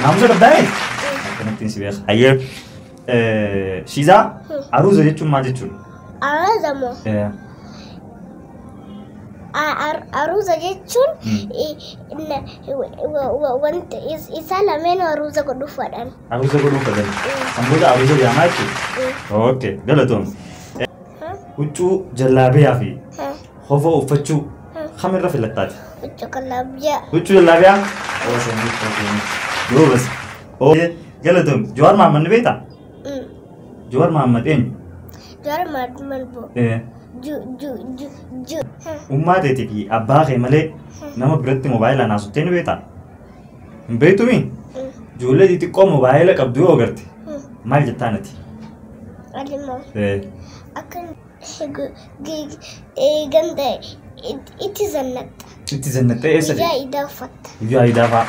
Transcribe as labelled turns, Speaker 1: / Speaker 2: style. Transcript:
Speaker 1: Naamusa qabdaa miti? Akkanattiin si beeka. Hayyee. Shiizaa, aruuza jechuun maal jechuudha?
Speaker 2: Aruuza moo? Aruuza jechuun wanta isaa lameen aruuza godhuuf fadhan.
Speaker 1: Aruuza godhuuf fedhan. San booda aruuza jedhamaa jechuudha. Okay, galatoom. Huccuu jallaabiyaa fi kofoo uffachuu kamirra filattaati?
Speaker 2: Huccuu jallaabiyaa.
Speaker 1: Huccuu jallaabiyaa? Oosanii. Duubas. Galatoom. Jawaar Mahammad ni beektaa? Jawaar Mahammad eenyu?
Speaker 2: Jawaar Mahammad boo. Ju ju ju ju.
Speaker 1: Ummaa teetii fi abbaa kee malee nama biratti moobaayilaan haasofte ni beektaa? Hin beektumii? Ijoollee xixiqqoo moobaayila qabdu yoo agarte maal jettaan ati?
Speaker 2: Alimoo. Akka ganda itti zannatta.
Speaker 1: Itti zannattee eessa
Speaker 2: Guyyaa idaa uffatta.
Speaker 1: Guyyaa idaa fa'a.